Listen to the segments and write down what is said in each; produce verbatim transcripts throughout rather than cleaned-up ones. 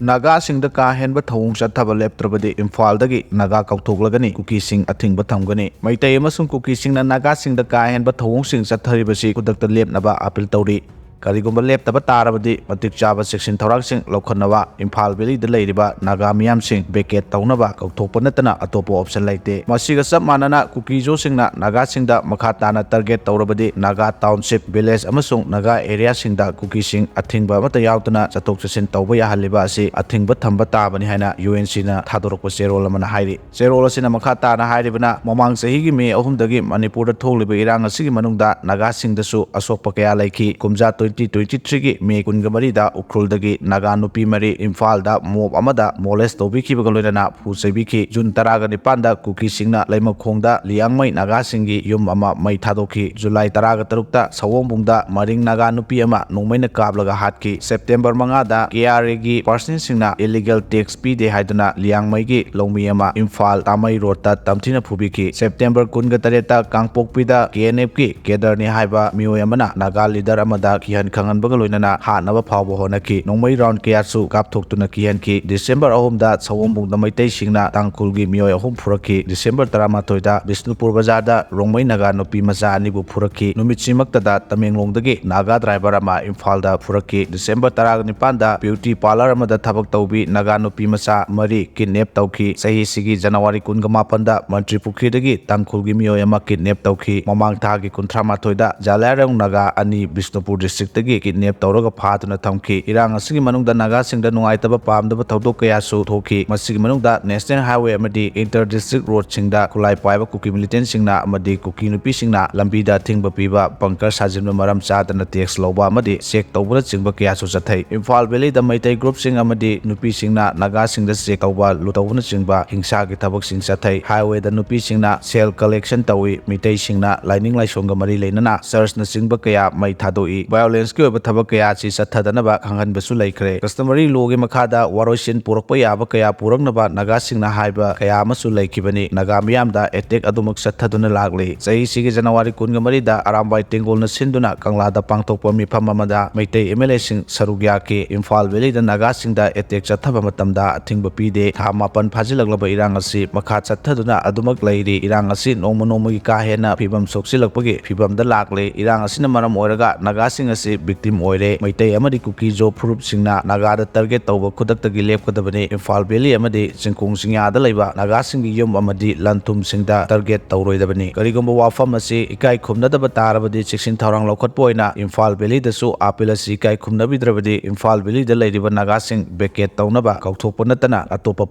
ꯅꯥꯒꯥꯁꯤꯡꯗ ꯀꯥ ꯍꯦꯟꯕ ꯊꯧꯑꯣꯡ ꯆꯠꯊꯕ ꯂꯦꯞꯇ꯭ꯔꯕꯗꯤ ꯏꯝꯐꯥꯜꯗꯒꯤ ꯅꯥꯒꯥ ꯀꯧꯊꯣꯛꯂꯒꯅꯤ, ꯀꯨꯀꯤꯁꯤꯡ ꯑꯊꯤꯡꯕ ꯊꯝꯒꯅꯤ꯫ ꯃꯩꯇꯩ ꯑꯃꯁꯨꯡ ꯀꯨꯀꯤꯁꯤꯡꯅ ꯅꯥꯒꯥꯁꯤꯡꯗ ꯀꯥ ꯍꯦꯟꯕ ꯊꯧꯑꯣꯡꯁꯤꯡ ꯆꯠꯊꯔꯤꯕꯁꯤ ꯈꯨꯗꯛꯇ ꯂꯦꯞꯅꯕ ꯑꯥꯄꯤꯜ ꯇꯧꯔꯤ꯫ ꯀꯔꯤꯒꯨꯝꯕ ꯂꯦꯞꯇꯕ ꯇꯥꯔꯕꯗꯤ ꯃꯇꯤꯛ ꯆꯥꯕ ꯆꯦꯛꯁꯤꯟ ꯊꯧꯔꯥꯡꯁꯤꯡ ꯂꯧꯈꯠꯅꯕ ꯏꯝꯐꯥꯜ ꯚꯦꯂꯤꯗ ꯂꯩꯔꯤꯕ ꯅꯥꯒꯥ ꯃꯤꯌꯥꯝꯁꯤꯡ ꯕꯦꯀꯦꯠ ꯇꯧꯅꯕ ꯀꯧꯊꯣꯛꯄ ꯅꯠꯇꯅ ꯑꯇꯣꯞꯄ ꯑꯣꯞꯁꯟ ꯂꯩꯇꯦ꯫ ꯃꯁꯤꯒ ꯆꯞ ꯃꯥꯟꯅꯅ ꯀꯨꯀꯤꯖꯣꯁꯤꯡꯅ ꯅꯥꯒꯥꯁꯤꯡꯗ ꯃꯈꯥ ꯇꯥꯅ ꯇꯥꯔꯒꯦꯠ ꯇꯧꯔꯕꯗꯤ ꯅꯥꯒꯥ ꯇꯥꯎꯟꯁꯤꯞ, ꯚꯤꯂꯦꯖ ꯑꯃꯁꯨꯡ ꯅꯥꯒꯥ ꯑꯦꯔꯤꯌꯥꯁꯤꯡꯗ ꯀꯨꯀꯤꯁꯤꯡ ꯑꯊꯤꯡꯕ ꯑꯃꯠꯇ ꯌꯥꯎꯗꯅ ꯆꯠꯊꯣꯛ ꯆꯠꯁꯤꯟ ꯇꯧꯕ ꯌꯥꯍꯜꯂꯤꯕ ꯑꯁꯤ ꯑꯊꯤꯡꯕ ꯊꯝꯕ ꯇꯥꯕꯅꯤ ꯍꯥꯏꯅ ꯌꯨ ꯑꯦꯟ ꯁꯤꯅ ꯊꯥꯗꯣꯔꯛꯄ ꯆꯦꯔꯣꯜ ꯑꯃꯅ ꯍꯥꯏꯔꯤ꯫ ꯆꯦꯔꯣꯜ ꯑꯁꯤꯅ ꯃꯈꯥ ꯇꯥꯅ ꯍꯥꯏꯔꯤꯕꯅ, ꯃꯃꯥꯡ ꯆꯍꯤꯒꯤ ꯃꯦ ꯑꯍꯨꯝꯗꯒꯤ ꯃꯅꯤꯄꯨꯔꯗ ꯊꯣꯛꯂꯤꯕ ꯏꯔꯥꯡ ꯑꯁꯤꯒꯤ ꯃꯅꯨꯡꯗ ꯅꯥꯒꯥꯁꯤꯡꯗꯁꯨ ꯑꯁꯣꯛꯄ ꯀꯌꯥ ꯂꯩꯈꯤ꯫ ꯀꯨꯝꯖꯥ ꯇ꯭ꯋꯦꯟꯇꯤ ꯇ꯭ꯋꯦꯟꯇꯤ ꯊ꯭ꯔꯤꯒꯤ ꯃꯦ ꯀꯨꯟꯒ ꯃꯔꯤꯗ ꯎꯈ꯭ꯔꯨꯜꯗꯒꯤ ꯅꯥꯒꯥ ꯅꯨꯄꯤ ꯃꯔꯤ ꯏꯝꯐꯥꯜꯗ ꯃꯣꯕ ꯑꯃꯗ ꯃꯣꯂꯦꯁ ꯇꯧꯕꯤꯈꯤꯕꯒ ꯂꯣꯏꯅꯅ ꯐꯨ ꯆꯩꯕꯤꯈꯤ꯫ ꯖꯨꯟ ꯇꯔꯥꯒ ꯅꯤꯄꯥꯟꯗ ꯀꯨꯀꯤꯁꯤꯡꯅ ꯂꯩꯃꯈꯣꯡꯗ ꯂꯤꯌꯥꯡꯃꯩ ꯅꯥꯒꯥꯁꯤꯡꯒꯤ ꯌꯨꯝ ꯑꯃ ꯃꯩ ꯊꯥꯗꯣꯛꯈꯤ꯫ ꯖꯨꯂꯥꯏ ꯇꯔꯥꯒ ꯇꯔꯨꯛꯇ ꯁꯑꯣꯝꯕꯨꯡꯗ ꯃꯔꯤꯡ ꯅꯥꯒꯥ ꯅꯨꯄꯤ ꯑꯃ ꯅꯣꯡꯃꯩꯅ ꯀꯥꯞꯂꯒ ꯍꯥꯠꯈꯤ꯫ ꯁꯦꯞꯇꯦꯝꯕꯔ ꯃꯉꯥꯗ ꯀꯦ ꯑꯥꯔ ꯑꯦꯒꯤ ꯄꯥꯔꯁꯟꯁꯤꯡꯅ ꯏꯂꯤꯒꯦꯜ ꯇꯦꯛꯁ ꯄꯤꯗꯦ ꯍꯥꯏꯗꯨꯅ ꯂꯤꯌꯥꯡꯃꯩꯒꯤ ꯂꯧꯃꯤ ꯑꯃ ꯏꯝꯐꯥꯜ ꯇꯥꯃꯩ ꯔꯣꯗꯇ ꯇꯝꯊꯤꯅ ꯐꯨꯕꯤꯈꯤ꯫ ꯁꯦꯞꯇꯦꯝꯕꯔ ꯀꯨꯟꯒ ꯇꯔꯦꯠꯇ ꯀꯥꯡꯄꯣꯛꯄꯤꯗ ꯀꯦ ꯑꯦꯟ ꯑꯦꯐꯀꯤ ꯀꯦꯗꯔꯅꯤ ꯍꯥꯏꯕ ꯃꯤꯑꯣꯏ ꯑꯃꯅ ꯅꯥꯒꯥ ꯂꯤꯗꯔ ꯑꯃꯗ ꯀꯤꯍꯟ ꯈꯪꯍꯟꯕꯒ ꯂꯣꯏꯅꯅ ꯍꯥꯠꯅꯕ ꯐꯥꯎꯕ ꯍꯣꯠꯅꯈꯤ꯫ ꯅꯣꯡꯃꯩ ꯔꯥꯎꯟ ꯀꯌꯥꯁꯨ ꯀꯥꯞꯊꯣꯛꯇꯨꯅ ꯀꯤꯍꯟꯈꯤ꯫ ꯗꯤꯁꯦꯝꯕꯔ ꯑꯍꯨꯝꯗ ꯁꯑꯣꯝꯕꯨꯡꯗ ꯃꯩꯇꯩꯁꯤꯡꯅ ꯇꯥꯡꯈꯨꯜꯒꯤ ꯃꯤꯑꯣꯏ ꯑꯍꯨꯝ ꯐꯨꯔꯛꯈꯤ꯫ ꯗꯤꯁꯦꯝꯕꯔ ꯇꯔꯥꯃꯥꯊꯣꯏꯗ ꯕꯤꯁꯅꯨꯄꯨꯔ ꯕꯖꯥꯔꯗ ꯔꯣꯡꯃꯩ ꯅꯥꯒꯥ ꯅꯨꯄꯤ ꯃꯆꯥ ꯑꯅꯤꯕꯨ ꯐꯨꯔꯛꯈꯤ꯫ ꯅꯨꯃꯤꯠꯁꯤꯃꯛꯇꯗ ꯇꯃꯦꯡꯂꯣꯡꯗꯒꯤ ꯅꯥꯒꯥ ꯗ꯭ꯔꯥꯏꯚꯔ ꯑꯃ ꯏꯝꯐꯥꯜꯗ ꯐꯨꯔꯛꯈꯤ꯫ ꯗꯤꯁꯦꯝꯕꯔ ꯇꯔꯥꯒ ꯅꯤꯄꯥꯟꯗ ꯕ꯭ꯌꯨꯇꯤ ꯄꯥꯔꯂꯔ ꯑꯃꯗ ꯊꯕꯛ ꯇꯧꯕꯤ ꯅꯥꯒꯥ ꯅꯨꯄꯤ ꯃꯆꯥ ꯃꯔꯤ ꯀꯤꯗꯅꯦꯞ ꯇꯧꯈꯤ꯫ ꯆꯍꯤꯁꯤꯒꯤ ꯖꯅꯋꯥꯔꯤ ꯀꯨꯟꯒ ꯃꯥꯄꯟꯗ ꯃꯟꯇ꯭ꯔꯤ ꯄꯨꯈ꯭ꯔꯤꯗꯒꯤ ꯇꯥꯡꯈꯨꯜꯒꯤ ꯃꯤꯑꯣꯏ ꯑꯃ ꯀꯤꯗꯅꯦꯞ ꯇꯧꯈꯤ꯫ ꯃꯃꯥꯡ ꯊꯥꯒꯤ ꯀꯨꯟꯊ꯭ꯔꯥ ꯃꯥꯊꯣꯏꯗ ꯖꯥꯂꯥꯏꯔꯣꯡ ꯅꯥꯒꯥ ꯑꯅꯤ ꯕꯤꯁꯅꯨꯄꯨꯔ ꯗꯤꯁꯇ꯭ꯔꯤꯛꯇꯒꯤ ꯀꯤꯗꯅꯦꯞ ꯇꯧꯔꯒ ꯐꯥꯗꯨꯅ ꯊꯝꯈꯤ꯫ ꯏꯔꯥꯡ ꯑꯁꯤꯒꯤ ꯃꯅꯨꯡꯗ ꯅꯥꯒꯥꯁꯤꯡꯗ ꯅꯨꯡꯉꯥꯏꯇꯕ ꯄꯥꯝꯗꯕ ꯊꯧꯗꯣꯛ ꯀꯌꯥꯁꯨ ꯊꯣꯛꯈꯤ꯫ ꯃꯁꯤꯒꯤ ꯃꯅꯨꯡꯗ ꯅꯦꯁꯅꯦꯜ ꯍꯥꯏꯋꯦ ꯑꯃꯗꯤ ꯏꯟꯇꯔ ꯗꯤꯁꯇ꯭ꯔꯤꯛ ꯔꯣꯗꯁꯤꯡꯗ ꯈꯨꯠꯂꯥꯏ ꯄꯥꯏꯕ ꯀꯨꯀꯤ ꯃꯤꯂꯤꯇꯦꯟꯁꯤꯡꯅ ꯑꯃꯗꯤ ꯀꯨꯀꯤ ꯅꯨꯄꯤꯁꯤꯡꯅ ꯂꯝꯕꯤꯗ ꯑꯊꯤꯡꯕ ꯄꯤꯕ, ꯕꯪꯀꯔ ꯁꯥꯖꯤꯟꯕ, ꯃꯔꯝ ꯆꯥꯗꯅ ꯇꯦꯛꯁ ꯂꯧꯕ ꯑꯃꯗꯤ ꯆꯦꯛ ꯇꯧꯕꯅꯆꯤꯡꯕ ꯀꯌꯥꯁꯨ ꯆꯠꯊꯩ꯫ ꯏꯝꯐꯥꯜ ꯚꯦꯂꯤꯗ ꯃꯩꯇꯩ ꯒ꯭ꯔꯨꯞꯁꯤꯡ ꯑꯃꯗꯤ ꯅꯨꯄꯤꯁꯤꯡꯅ ꯅꯥꯒꯥꯁꯤꯡꯗ ꯆꯦꯛ ꯇꯧꯕ, ꯂꯨꯠ ꯇꯧꯕꯅꯆꯤꯡꯕ ꯍꯤꯡꯁꯥꯒꯤ ꯊꯕꯛꯁꯤꯡ ꯆꯠꯊꯩ꯫ ꯍꯥꯏꯋꯦꯗ ꯅꯨꯄꯤꯁꯤꯡꯅ ꯁꯦꯜ ꯀꯂꯦꯛꯁꯟ ꯇꯧꯏ꯫ ꯃꯤꯇꯩꯁꯤꯡꯅ ꯂꯥꯏꯅꯤꯡ ꯂꯥꯏꯁꯣꯟꯒ ꯃꯔꯤ ꯂꯩꯅꯅ ꯆꯔꯆꯅꯆꯤꯡꯕ ꯀꯌꯥ ꯃꯩ ꯊꯥꯗꯣꯛꯏ꯫ ꯚꯥꯏꯑꯣꯂꯦꯟꯁ ꯀꯤ ꯑꯣꯏꯕ ꯊꯕꯛ ꯀꯌꯥ ꯑꯁꯤ ꯆꯠꯊꯗꯅꯕ ꯈꯪꯍꯟꯕꯁꯨ ꯂꯩꯈ꯭ꯔꯦ꯫ Customary law ꯒꯤ ꯃꯈꯥꯗ ꯋꯥꯔꯣꯏꯁꯤꯟ ꯄꯨꯔꯛꯄ ꯌꯥꯕ ꯀꯌꯥ ꯄꯨꯔꯛꯅꯕ ꯅꯥꯒꯥꯁꯤꯡꯅ ꯍꯥꯏꯕ ꯀꯌꯥ ꯑꯃꯁꯨ ꯂꯩꯈꯤꯕꯅꯤ꯫ ꯅꯥꯒꯥ ꯃꯤꯌꯥꯝꯗ attack ꯑꯗꯨꯃꯛ ꯆꯠꯊꯗꯨꯅ ꯂꯥꯛꯂꯤ꯫ ꯆꯍꯤꯁꯤꯒꯤ ꯖꯅꯋꯥꯔꯤ ꯀꯨꯟꯒ ꯃꯔꯤꯗ ꯑꯔꯥꯝꯕꯥꯏ ꯇꯦꯡꯒꯣꯜꯅ ꯁꯤꯟꯗꯨꯅ ꯀꯪꯂꯥꯗ ꯄꯥꯡꯊꯣꯛꯄ ꯃꯤꯐꯝ ꯑꯃꯗ ꯃꯩꯇꯩ M L A ꯁꯤꯡ ꯁꯔꯨꯛ ꯌꯥꯈꯤ꯫ ꯏꯝꯐꯥꯜ Valley ꯗ ꯅꯥꯒꯥꯁꯤꯡꯗ attack ꯆꯠꯊꯕ ꯃꯇꯝꯗ ꯑꯊꯤꯡꯕ ꯄꯤꯗꯦ꯫ ꯊꯥ ꯃꯥꯄꯟ ꯐꯥꯖꯤꯜꯂꯛꯂꯕ ꯏꯔꯥꯡ ꯑꯁꯤ ꯃꯈꯥ ꯆꯠꯊꯗꯨꯅ ꯑꯗꯨꯃꯛ ꯂꯩꯔꯤ꯫ ꯏꯔꯥꯡ ꯑꯁꯤ ꯅꯣꯡꯃ ꯅꯣꯡꯃꯒꯤ ꯀꯥ ꯍꯦꯟꯅ ꯐꯤꯕꯝ ꯁꯣꯛꯆꯤꯜꯂꯛꯄꯒꯤ ꯐꯤꯕꯝꯗ ꯂꯥꯛꯂꯦ꯫ ꯏꯔꯥꯡ ꯑꯁꯤꯅ ꯃꯔꯝ ꯑꯣꯏꯔꯒ ꯅꯥꯒꯥꯁꯤꯡ ꯑꯁꯤ victim ꯑꯣꯏꯔꯦ꯫ ꯃꯩꯇꯩ ꯑꯃꯗꯤ ꯀꯨꯀꯤ-ꯖꯣ ꯐꯨꯔꯨꯞꯁꯤꯡꯅ ꯅꯥꯒꯥꯗ target ꯇꯧꯕ ꯈꯨꯗꯛꯇꯒꯤ ꯂꯦꯞꯀꯗꯕꯅꯤ꯫ ꯏꯝꯐꯥꯜ Valley ꯑꯃꯗꯤ ꯆꯤꯡꯈꯣꯡ ꯆꯤꯡꯌꯥꯗ ꯂꯩꯕ ꯅꯥꯒꯥꯁꯤꯡꯒꯤ ꯌꯨꯝ ꯑꯃꯗꯤ ꯂꯟ-ꯊꯨꯝꯁꯤꯡꯗ target ꯇꯧꯔꯣꯏꯗꯕꯅꯤ꯫ ꯀꯔꯤꯒꯨꯝꯕ ꯋꯥꯐꯝ ꯑꯁꯤ ꯏꯀꯥꯏ ꯈꯨꯝꯅꯗꯕ ꯇꯥꯔꯕꯗꯤ ꯆꯦꯛꯁꯤꯟ ꯊꯧꯔꯥꯡ ꯂꯧꯈꯠꯄ ꯑꯣꯏꯅ ꯏꯝꯐꯥꯜ Valley ꯗꯁꯨ appeal ꯑꯁꯤ ꯏꯀꯥꯏ ꯈꯨꯝꯅꯕꯤꯗ꯭ꯔꯕꯗꯤ ꯏꯝꯐꯥꯜ Valley ꯗ ꯂꯩꯔꯤꯕ ꯅꯥꯒꯥꯁꯤꯡ vacate ꯇꯧꯅꯕ ꯀꯧꯊꯣꯛꯄ ꯅꯠꯇꯅ ꯑꯇꯣꯞꯄ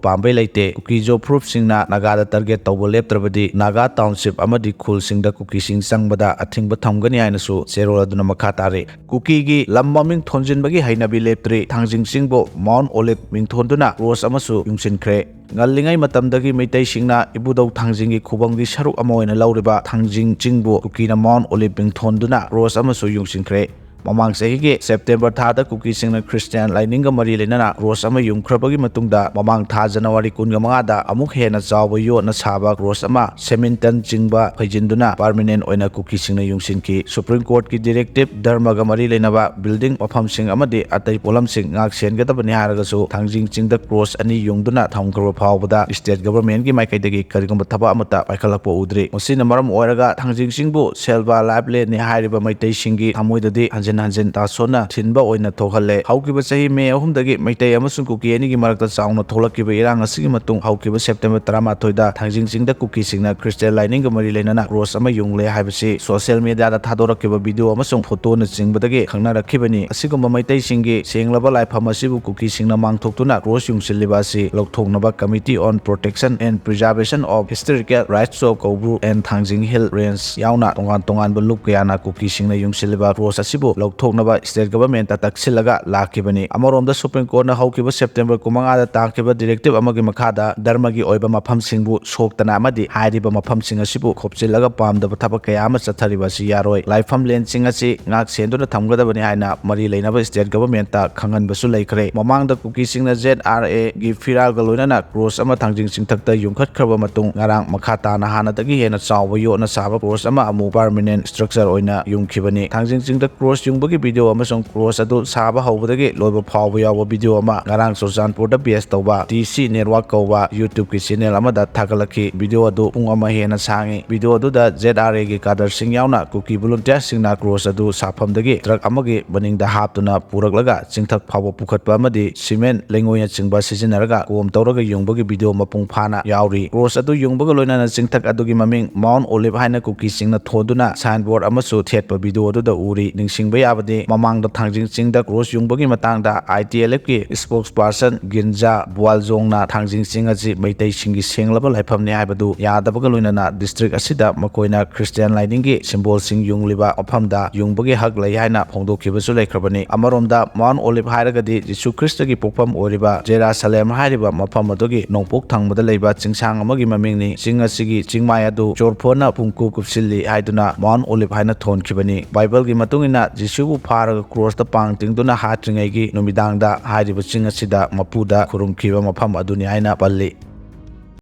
ꯄꯥꯝꯕꯩ ꯂꯩꯇꯦ꯫ ꯀꯨꯀꯤ-ꯖꯣ ꯐꯨꯔꯨꯞꯁꯤꯡꯅ ꯅꯥꯒꯥꯗ target ꯇꯧꯕ ꯂꯦꯞꯇ꯭ꯔꯕꯗꯤ ꯅꯥꯒꯥ township ꯑꯃꯗꯤ ꯈꯨꯜꯁꯤꯡꯗ ꯀꯨꯀꯤꯁꯤꯡ ꯆꯪꯕꯗ ꯑꯊꯤꯡꯕ ꯊꯝꯒꯅꯤ ꯍꯥꯏꯅꯁꯨ ꯆꯦꯔꯣꯜ ꯑꯗꯨꯅ ꯃꯈꯥ ꯇꯥꯔꯤ꯫ ꯀꯨꯀꯤꯒꯤ ꯂꯝ ꯃꯃꯤꯡ ꯊꯣꯟꯖꯤꯟꯕꯒꯤ ꯍꯩꯅꯕꯤ ꯂꯦꯞꯇ꯭ꯔꯤ꯫ ꯊꯥꯡꯖꯤꯡ ꯆꯤꯡꯕꯨ Mount Olive ꯃꯤꯡꯊꯣꯟꯗꯨꯅ cross ꯑꯃꯁꯨ ꯌꯨꯡꯁꯤꯟꯈ꯭ꯔꯦ꯫ ꯉꯜꯂꯤꯉꯩ ꯃꯇꯝꯗꯒꯤ ꯃꯩꯇꯩꯁꯤꯡꯅ ꯏꯕꯨꯙꯧ ꯊꯥꯡꯖꯤꯡꯒꯤ ꯈꯨꯕꯝꯒꯤ ꯁꯔꯨꯛ ꯑꯃ ꯑꯣꯏꯅ ꯂꯧꯔꯤꯕ ꯊꯥꯡꯖꯤꯡ ꯆꯤꯡꯕꯨ ꯀꯨꯀꯤꯅ Mount Olive ꯃꯤꯡꯊꯣꯟꯗꯨꯅ cross ꯑꯃꯁꯨ ꯌꯨꯡꯁꯤꯟꯈ꯭ꯔꯦ꯫ ꯃꯃꯥꯡ ꯆꯍꯤꯒꯤ September ꯊꯥꯗ ꯀꯨꯀꯤꯁꯤꯡꯅ Christian ꯂꯥꯏꯅꯤꯡꯒ ꯃꯔꯤ ꯂꯩꯅꯅ cross ꯑꯃ ꯌꯨꯡꯈ꯭ꯔꯕꯒꯤ ꯃꯇꯨꯡꯗ, ꯃꯃꯥꯡ ꯊꯥ January ꯀꯨꯟꯒ ꯃꯉꯥꯗ ꯑꯃꯨꯛ ꯍꯦꯟꯅ ꯆꯥꯎꯕ ꯌꯣꯠꯅ ꯁꯥꯕ cross ꯑꯃ ꯁꯦꯃꯤꯟꯇꯟ ꯆꯤꯡꯕ ꯐꯩꯖꯤꯟꯗꯨꯅ permanent ꯑꯣꯏꯅ ꯀꯨꯀꯤꯁꯤꯡꯅ ꯌꯨꯡꯁꯤꯟꯈꯤ꯫ Supreme Court ꯀꯤ directive ꯙꯔꯃꯒ ꯃꯔꯤ ꯂꯩꯅꯕ building, ꯃꯐꯝꯁꯤꯡ ꯑꯃꯗꯤ ꯑꯇꯩ ꯄꯣꯠꯂꯝꯁꯤꯡ ꯉꯥꯛ ꯁꯦꯟꯒꯗꯕꯅꯤ ꯍꯥꯏꯔꯒꯁꯨ, ꯊꯥꯡꯖꯤꯡ ꯆꯤꯡꯗ cross ꯑꯅꯤ ꯌꯨꯡꯗꯨꯅ ꯊꯝꯈ꯭ꯔꯕ ꯐꯥꯎꯕꯗ state government ꯀꯤ ꯃꯥꯏꯀꯩꯗꯒꯤ ꯀꯔꯤꯒꯨꯝꯕ ꯊꯕꯛ ꯑꯃꯠꯇ ꯄꯥꯏꯈꯠꯂꯛꯄ ꯎꯗ꯭ꯔꯤ꯫ ꯃꯁꯤꯅ ꯃꯔꯝ ꯑꯣꯏꯔꯒ ꯊꯥꯡꯖꯤꯡ ꯆꯤꯡꯕꯨ Shelva Live Land ꯅꯤ ꯍꯥꯏꯔꯤꯕ ꯃꯩꯇꯩꯁꯤꯡꯒꯤ ꯊꯃꯣꯏꯗꯗꯤ ꯍꯟꯖꯤꯟ ꯍꯟꯖꯤꯟ ꯇꯥꯁꯣꯟꯅ ꯊꯤꯟꯕ ꯑꯣꯏꯅ ꯊꯣꯛꯍꯜꯂꯦ꯫ ꯍꯧꯈꯤꯕ ꯆꯍꯤ May ꯑꯍꯨꯝꯗꯒꯤ ꯃꯩꯇꯩ ꯑꯃꯁꯨꯡ ꯀꯨꯀꯤ ꯑꯅꯤꯒꯤ ꯃꯔꯛꯇ ꯆꯥꯎꯅ ꯊꯣꯛꯂꯛꯈꯤꯕ ꯏꯔꯥꯡ ꯑꯁꯤꯒꯤ ꯃꯇꯨꯡ, ꯍꯧꯈꯤꯕ September ꯇꯔꯥꯃꯥꯊꯣꯏꯗ ꯊꯥꯡꯖꯤꯡ ꯆꯤꯡꯗ ꯀꯨꯀꯤꯁꯤꯡꯅ Christian ꯂꯥꯏꯅꯤꯡꯒ ꯃꯔꯤ ꯂꯩꯅꯅ cross ꯑꯃ ꯌꯨꯡꯂꯦ ꯍꯥꯏꯕꯁꯤ social media ꯗ ꯊꯥꯗꯣꯔꯛꯈꯤꯕ video ꯑꯃꯁꯨꯡ photo ꯅꯆꯤꯡꯕꯗꯒꯤ ꯈꯪꯅꯔꯛꯈꯤꯕꯅꯤ꯫ ꯑꯁꯤꯒꯨꯝꯕ ꯃꯩꯇꯩꯁꯤꯡꯒꯤ ꯁꯦꯡꯂꯕ ꯂꯥꯏꯐꯝ ꯑꯁꯤꯕꯨ ꯀꯨꯀꯤꯁꯤꯡꯅ ꯃꯥꯡꯊꯣꯛꯇꯨꯅ cross ꯌꯨꯡꯁꯤꯜꯂꯤꯕ ꯑꯁꯤ ꯂꯧꯊꯣꯛꯅꯕ Committee on Protection and Preservation of Historical Rights of Koubru and Thangjing Hill Range ꯌꯥꯎꯅ ꯇꯣꯉꯥꯟ ꯇꯣꯉꯥꯟꯕ ꯂꯨꯞ ꯀꯌꯥꯅ ꯀꯨꯀꯤꯁꯤꯡꯅ ꯌꯨꯡꯁꯤꯜꯂꯤꯕ cross ꯑꯁꯤꯕꯨ ꯂꯧꯊꯣꯛꯅꯕ state governmentꯇ ꯇꯛꯁꯤꯜꯂꯒ ꯂꯥꯛꯈꯤꯕꯅꯤ꯫ ꯑꯃꯔꯣꯝꯗ Supreme Courtꯅ ꯍꯧꯈꯤꯕ September ꯀꯨꯟꯃꯉꯥꯗ ꯇꯥꯈꯤꯕ directive ꯑꯃꯒꯤ ꯃꯈꯥꯗ ꯙꯔꯃꯒꯤ ꯑꯣꯏꯕ ꯃꯐꯝꯁꯤꯡꯕꯨ ꯁꯣꯛꯇꯅ ꯑꯃꯗꯤ ꯍꯥꯏꯔꯤꯕ ꯃꯐꯝꯁꯤꯡ ꯑꯁꯤꯕꯨ ꯈꯣꯞꯆꯤꯜꯂꯒ ꯄꯥꯝꯗꯕ ꯊꯕꯛ ꯀꯌꯥ ꯑꯃ ꯆꯠꯊꯔꯤꯕ ꯑꯁꯤ ꯌꯥꯔꯣꯏ꯫ ꯂꯥꯏꯐꯝꯂꯦꯟꯁꯤꯡ ꯑꯁꯤ ꯉꯥꯛ ꯁꯦꯟꯗꯨꯅ ꯊꯝꯒꯗꯕꯅꯤ ꯍꯥꯏꯅ ꯃꯔꯤ ꯂꯩꯅꯕ state governmentꯇ ꯈꯪꯍꯟꯕꯁꯨ ꯂꯩꯈ꯭ꯔꯦ꯫ ꯃꯃꯥꯡꯗ ꯀꯨꯀꯤꯁꯤꯡꯅ ZRAꯒꯤ ꯐꯤꯔꯥꯜꯒ ꯂꯣꯏꯅꯅ cross ꯑꯃ ꯊꯥꯡꯖꯤꯡ ꯆꯤꯡꯊꯛꯇ ꯌꯨꯡꯈꯠꯈ꯭ꯔꯕ ꯃꯇꯨꯡ ꯉꯔꯥꯡ ꯃꯈꯥ ꯇꯥꯅ ꯍꯥꯟꯅꯗꯒꯤ ꯍꯦꯟꯅ ꯆꯥꯎꯕ ꯌꯣꯠꯅ ꯁꯥꯕ cross ꯑꯃ ꯑꯃꯨꯛ permanent structure ꯑꯣꯏꯅ ꯌꯨꯡꯈꯤꯕꯅꯤ꯫ ꯊꯥꯡꯖꯤꯡ ꯆꯤꯡꯗ cross ꯌꯨꯡꯕꯒꯤ video ꯑꯃꯁꯨꯡ cross ꯑꯗꯨ ꯁꯥꯕ ꯍꯧꯕꯗꯒꯤ ꯂꯣꯏꯕ ꯐꯥꯎꯕ ꯌꯥꯎꯕ video ꯑꯃ ꯉꯔꯥꯡ ꯆꯨꯔꯆꯥꯟꯄꯨꯔꯗ base ꯇꯧꯕ TC Network ꯀꯧꯕ YouTubeꯀꯤ channel ꯑꯃꯗ ꯊꯥꯒꯠꯂꯛꯈꯤ꯫ Video ꯑꯗꯨ ꯄꯨꯡ ꯑꯃ ꯍꯦꯟꯅ ꯁꯥꯡꯉꯤ꯫ Video ꯑꯗꯨꯗ ZRAꯒꯤ cadreꯁꯤꯡ ꯌꯥꯎꯅ ꯀꯨꯀꯤ volunteerꯁꯤꯡꯅ cross ꯑꯗꯨ ꯁꯥꯐꯝꯗꯒꯤ truck ꯑꯃꯒꯤ ꯃꯅꯤꯡꯗ ꯍꯥꯞꯇꯨꯅ ꯄꯨꯔꯛꯂꯒ ꯆꯤꯡꯊꯛ ꯐꯥꯎꯕ ꯄꯨꯈꯠꯄ ꯑꯃꯗꯤ cement ꯂꯩꯉꯣꯏꯅꯆꯤꯡꯕ ꯁꯤꯖꯤꯟꯅꯔꯒ ꯀꯣꯝ ꯇꯧꯔꯒ ꯌꯨꯡꯕꯒꯤ video ꯃꯄꯨꯡ ꯐꯥꯅ ꯌꯥꯎꯔꯤ꯫ Cross ꯑꯗꯨ ꯌꯨꯡꯕꯒ ꯂꯣꯏꯅꯅ ꯆꯤꯡꯊꯛ ꯑꯗꯨꯒꯤ ꯃꯃꯤꯡ Mount Olive ꯍꯥꯏꯅ ꯀꯨꯀꯤꯁꯤꯡꯅ ꯊꯣꯟꯗꯨꯅ signboard ꯑꯃꯁꯨ ꯊꯦꯠꯄ video ꯑꯗꯨꯗ ꯎꯔꯤ꯫ ꯅꯤꯡꯁꯤꯡꯕ ꯌꯥꯕꯗꯤ, ꯃꯃꯥꯡꯗ ꯊꯥꯡꯖꯤꯡ ꯆꯤꯡꯗ cross ꯌꯨꯡꯕꯒꯤ ꯃꯇꯥꯡꯗ ITLFꯀꯤ spokesperson ꯒꯤꯟꯖꯥ ꯕꯨꯋꯥꯜꯖꯣꯡꯅ ꯊꯥꯡꯖꯤꯡ ꯆꯤꯡ ꯑꯁꯤ ꯃꯩꯇꯩꯁꯤꯡꯒꯤ ꯁꯦꯡꯂꯕ ꯂꯥꯏꯐꯝꯅꯤ ꯍꯥꯏꯕꯗꯨ ꯌꯥꯗꯕꯒ ꯂꯣꯏꯅꯅ district ꯑꯁꯤꯗ ꯃꯈꯣꯏꯅ Christian ꯂꯥꯏꯅꯤꯡꯒꯤ symbolꯁꯤꯡ ꯌꯨꯡꯂꯤꯕ ꯃꯐꯝꯗ ꯌꯨꯡꯕꯒꯤ ꯍꯛ ꯂꯩ ꯍꯥꯏꯅ ꯐꯣꯡꯗꯣꯛꯈꯤꯕꯁꯨ ꯂꯩꯈ꯭ꯔꯕꯅꯤ꯫ ꯑꯃꯔꯣꯝꯗ Mount Olive ꯍꯥꯏꯔꯒꯗꯤ ꯖꯤꯁꯨ ꯈ꯭ꯔꯤꯁꯇꯒꯤ ꯄꯣꯛꯐꯝ ꯑꯣꯏꯔꯤꯕ ꯖꯦꯔꯥꯁꯂꯦꯝ ꯍꯥꯏꯔꯤꯕ ꯃꯐꯝ ꯑꯗꯨꯒꯤ ꯅꯣꯡꯄꯣꯛ ꯊꯪꯕꯗ ꯂꯩꯕ ꯆꯤꯡꯁꯥꯡ ꯑꯃꯒꯤ ꯃꯃꯤꯡꯅꯤ꯫ ꯆꯤꯡ ꯑꯁꯤꯒꯤ ꯆꯤꯡꯃꯥꯏ ꯑꯗꯨ ꯆꯣꯔꯐꯣꯟꯅ ꯄꯨꯡꯀꯨꯞ ꯀꯨꯞꯁꯤꯜꯂꯤ ꯍꯥꯏꯗꯨꯅ Mount Olive ꯍꯥꯏꯅ ꯊꯣꯟꯈꯤꯕꯅꯤ꯫ ꯕꯥꯏꯕꯜꯒꯤ ꯃꯇꯨꯡ ꯏꯟꯅ ꯖꯤꯁꯨꯕꯨ ꯐꯥꯔꯒ crossꯇ ꯄꯥꯡ ꯇꯤꯡꯗꯨꯅ ꯍꯥꯠꯇ꯭ꯔꯤꯉꯩꯒꯤ ꯅꯨꯃꯤꯗꯥꯡꯗ ꯍꯥꯏꯔꯤꯕ ꯆꯤꯡ ꯑꯁꯤꯗ ꯃꯄꯨꯗ ꯈꯨꯔꯨꯝꯈꯤꯕ ꯃꯐꯝ ꯑꯗꯨꯅꯤ ꯍꯥꯏꯅ ꯄꯜꯂꯤ꯫